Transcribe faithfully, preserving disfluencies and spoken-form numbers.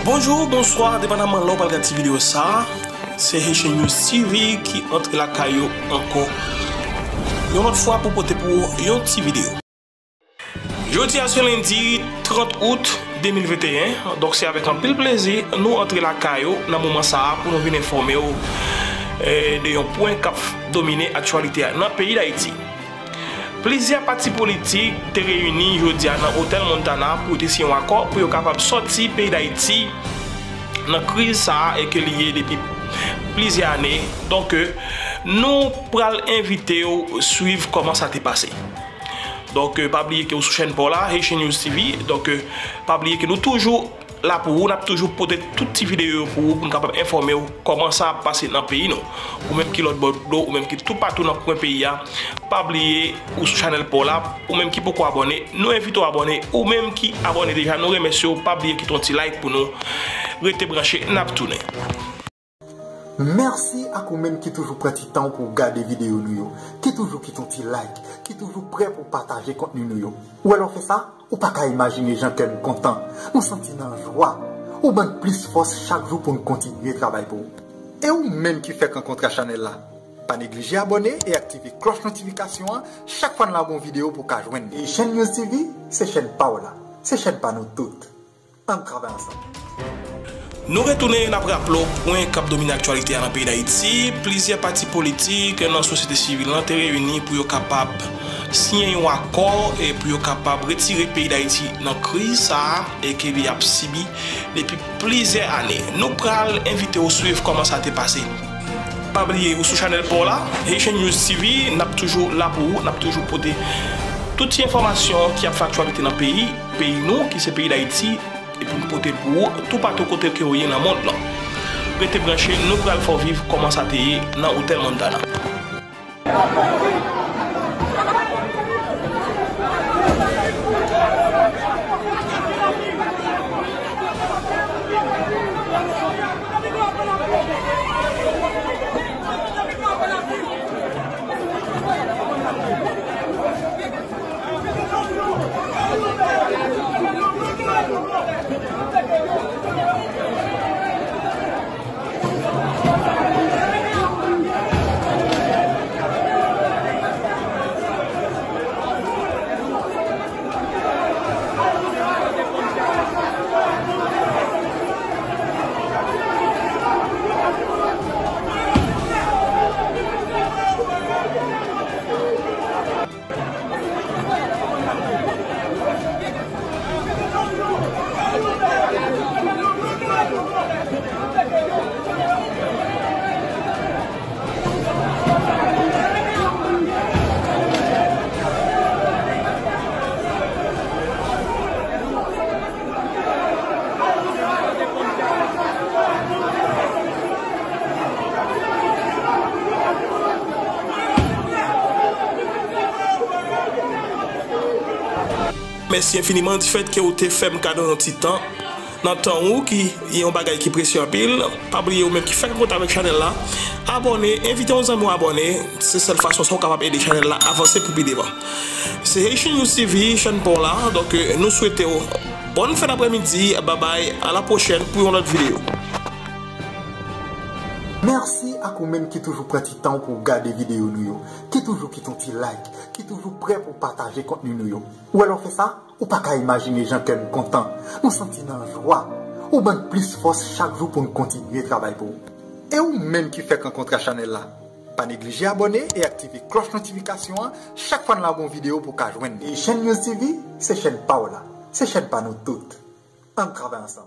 Bonjou, bonswa, depandaman lè w pral gad ti videyo sa a. Se Haitian News T V ki antre lakay ou ankò yon lòt fwa pou pote pou ou yon ti videyo. Jodi a se lendi trant out de mil venteyen, donk se avèk anpil plezi nou antre lakay ou nan moman sa a pou nou vin enfòme w, eh, de yon pwen k ap domine aktyalite a nan peyi Dayiti. Plizyè pati politik te reyini jodi a nan Otèl Montana pou yo te siyen yon akò pou yo kapab sòti peyi Dayiti nan kriz sa a e ke li ye depi plizyè ane. Donk, nou pral envite w swiv kòman sa te pase. Donk, pa bliye ke w sou chèn pa w la, Haitian News T V. Donk, pa bliye ke nou toujou la pou ou, n ap toujou pote tout ti videyo yo pou ou, pou n kapab enfòme w kòman sa ap pase nan peyi nou. Ou menm ki lòt bò dlo, ou menm ki toupatou nan kwen peyi a, pa bliye ou sou chanèl pa w la, ou menm ki poko abòne, nou envite w abòne, ou menm ki abòne deja, nou remèsye w, pa bliye kite yon ti like pou nou, rete branche, n ap tounen. Mèsi ak ou menm ki toujou pran ti tan w pou w gade videyo nou yo, ki toujou kite yon ti like, ki toujou prè pou w pataje kontni nou yo. Ou wè lè w fè sa, ou pa ka imajine jan kè n kontan. Nou santi nan jwa. Ou ban n plis fòs chak jou pou n kontinye travay pou ou. E ou menm ki fèk rankontre ak chanèl la, pa neglije abòne e aktive klòch notifikasyon an chak fwa n lage yon videyo pou w ka jwenn li. E Haitian News T V, se chèn pa w la. Se chèn pa nou tout. Ann travay ansanm. Nou retounen, n ap raple w pwen k ap domine aktyalite a nan peyi Dayiti. Plizyè pati politik nan sosyete sivil lan te reyini pou yo kapab siyen yon akò e pou yo kapab retire peyi Dayiti nan kriz sa a e ke li ap sibi depi plizyè ane. Nou pral envite w swiv kòman sa te pase. Pa bliye, ou sou chanèl pa w la, Haitian News T V, n ap toujou la pou ou, n ap toujou pote tout ti enfòmasyon ki ap fè aktyalite nan peyi, peyi nou, ki se peyi Dayiti, epi n pote l pou ou toupatou kote ke w ye nan mond lan. Rete branche, nou pral fè w viv kòman sa te ye nan Otèl Montana. Mèsi enfiniman difèt ke ou te fè m kado yon ti tan nan tan ou, ki yon bagay ki presye anpil. Pa bliye ou menm ki fèk rankontre avèk chanèl la, abòne, envite yon zanmi w abòne. Se sèl fason sa w kapab ede chanèl la avanse pou pi devan. Se Haitian News T V, chèn pa w la. Donk, nou swete w bòn fen daprèmidi. Babay, a la pwochèn pou yon lòt videyo. Mèsi ak ou menm ki toujou pran ti tan w pou w gade videyo nou yo, ki toujou kite yon ti like, ki toujou prè pou w pataje kontni nou yo. Ou wè lè w fè sa, ou pa ka imajine jan kè n kontan. Nou santi nan jwa. Ou ban n plis fòs chak jou pou n kontinye travay pou ou. E ou menm ki fèk rankontre ak chanèl la, pa neglije abòne e aktive klòch notifikasyon an chak fwa n lage yon videyo pou w ka jwenn li. E chèn News T V, se chèn pa w la. Se chèn pa nou tout. Ann travay ansanm.